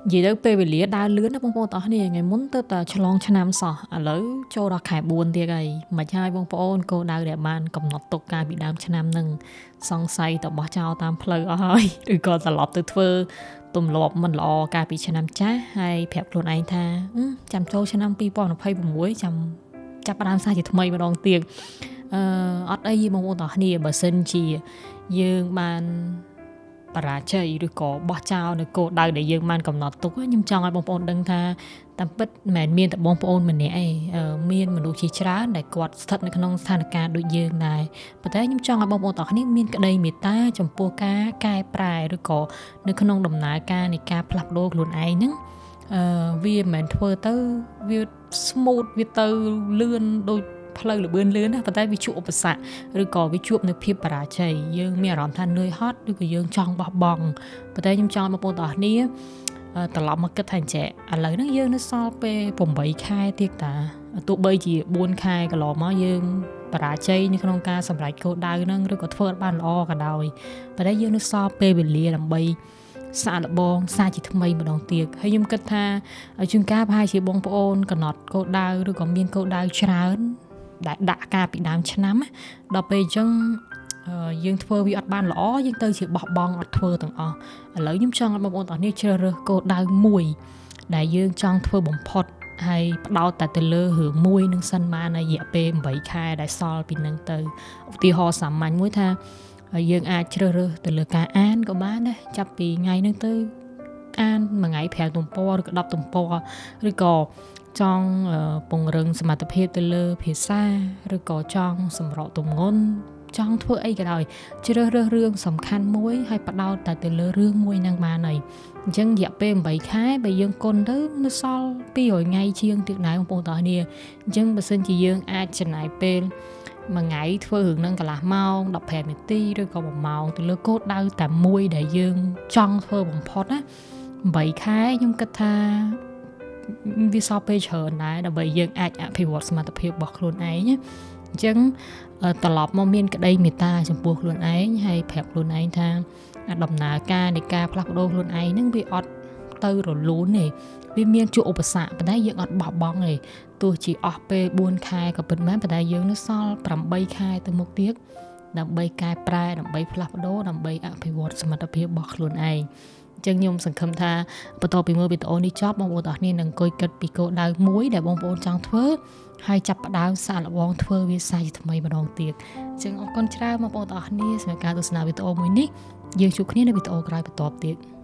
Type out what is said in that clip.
និយាយទៅពេលវេលាដើរលឿនណាបងប្អូនទាំងអស់គ្នាថ្ងៃមុនទៅតែឆ្លងឆ្នាំសោះឥឡូវចូលដល់ខែ4ទៀតហើយមិនហើយបងប្អូនគោលដៅដែលបានកំណត់ទុកកាលពីដើមឆ្នាំនឹងសង្ស័យទៅបោះចោលតាមផ្លូវអស់ហើយឬក៏ត្រឡប់ទៅធ្វើទម្លាប់មិនល្អកាលពីឆ្នាំចាស់ហើយប្រាប់ខ្លួនឯងថាចាំចូលឆ្នាំ2026ចាំចាប់ផ្ដើមសារជាថ្មីម្ដងទៀតអត់អីបងប្អូនទាំងអស់គ្នាបើសិនជាយើងបានបរាជ័យឬក៏បោះចោលនៅគោលដៅដែលយើងបានកំណត់ទុកខ្ញុំចង់ឲ្យបងប្អូនដឹងថាតាមពិតមិនមែនមានតែបងប្អូនម្នាក់ឯងមានមនុស្សជាច្រើនដែលគាត់ស្ថិតនៅក្នុងស្ថានភាពដូចយើងដែរប៉ុន្តែខ្ញុំចង់ឲ្យបងប្អូនទាំងអស់គ្នាមានក្តីមេត្តាចំពោះការកែប្រែឬក៏នៅក្នុងដំណើរការនៃការផ្លាស់ប្ដូរខ្លួនឯងហ្នឹងវាមិនមែនធ្វើទៅវា smooth វាទៅលឿនដូចផ្លូវលបឿនលឿនណាប៉ុន្តែវាជួបឧបសគ្គឬក៏វាជួបនៅភាពបរាជ័យយើងមានអារម្មណ៍ថានឿយហត់ឬក៏យើងចង់បោះបង់ប៉ុន្តែខ្ញុំចង់ឲ្យបងប្អូនទាំងអស់គ្នាត្រឡប់មកគិតថាអញ្ចឹងឥឡូវហ្នឹងយើងនៅសល់ពេល8ខែទៀតតាទោះបីជា4ខែកន្លងមកយើងបរាជ័យនៅក្នុងការសម្រេចគោលដៅហ្នឹងឬក៏ធ្វើអត់បានល្អក៏ដោយប៉ុន្តែយើងនៅសល់ពេលវេលាដើម្បីសាកល្បងសាជាថ្មីម្ដងទៀតហើយខ្ញុំគិតថាជួនកាលប្រហែលជាបងប្អូនកំណត់គោលដៅឬក៏មានគោលដៅច្រើនដែលដាក់ការពីដើមឆ្នាំដល់ពេលអញ្ចឹងយើងធ្វើវាអត់បានល្អយើងទៅជាបោះបង់អត់ធ្វើទាំងអស់ឥឡូវខ្ញុំចង់ឲ្យបងប្អូនទាំងនេះជ្រើសរើសគោលដៅមួយដែលយើងចង់ធ្វើបំផុតហើយផ្ដោតតែទៅលើរឿងមួយនឹងសិនបានរយៈពេល8ខែដែលសល់ពីនឹងទៅឧទាហរណ៍សាមញ្ញមួយថាយើងអាចជ្រើសរើសទៅលើការអានក៏បានដែរចាប់ពីថ្ងៃហ្នឹងទៅអានមួយថ្ងៃ5ទំព័រឬក៏10ទំព័រឬក៏ចង់ពង្រឹងសមត្ថភាពទៅលើភាសាឬក៏ចង់សម្រកទម្ងន់ចង់ធ្វើអីក៏ដោយជ្រើសរើសរឿងសំខាន់មួយហើយផ្ដោតតែទៅលើរឿងមួយហ្នឹងបានហើយអញ្ចឹងរយៈពេល8ខែបើយើងគុណទៅនៅសល់200ថ្ងៃជាងទៀតដែរបងប្អូនទាំងអស់គ្នាអញ្ចឹងបើសិនជាយើងអាចចំណាយពេលមួយថ្ងៃធ្វើរឿងហ្នឹងកន្លះម៉ោង15នាទីឬក៏1ម៉ោងទៅលើគោលដៅតែមួយដែលយើងចង់ធ្វើបំផុតណា8ខែខ្ញុំគិតថាវាសល់ពេលច្រើនដែរដើម្បីយើងអាចអភិវឌ្ឍសមត្ថភាពរបស់ខ្លួនឯងណាអញ្ចឹងត្រឡប់មកមានក្តីមេត្តាចំពោះខ្លួនឯងហើយប្រាប់ខ្លួនឯងថាដំណើរការនៃការផ្លាស់ប្ដូរខ្លួនឯងហ្នឹងវាអត់ទៅរលូនទេវាមានជួបឧបសគ្គប៉ុន្តែយើងអត់បោះបង់ទេទោះជាអស់ពេល4ខែក៏ពិតមែនប៉ុន្តែយើងនៅសល់8ខែទៅមុខទៀតដើម្បីកែប្រែដើម្បីផ្លាស់ប្ដូរដើម្បីអភិវឌ្ឍសមត្ថភាពរបស់ខ្លួនឯងអញ្ចឹងខ្ញុំសង្ឃឹមថាបន្ទាប់ពីមើលវីដេអូនេះចប់បងប្អូនទាំងអស់គ្នានឹងអង្គុយគិតពីគោលដៅមួយដែលបងប្អូនចង់ធ្វើហើយចាប់ផ្ដើមសាកល្បងធ្វើវាសាជាថ្មីម្ដងទៀតអញ្ចឹងអរគុណច្រើនបងប្អូនទាំងអស់គ្នាសម្រាប់ការទស្សនាវីដេអូមួយនេះយើងជួបគ្នានៅវីដេអូក្រោយបន្តទៀត។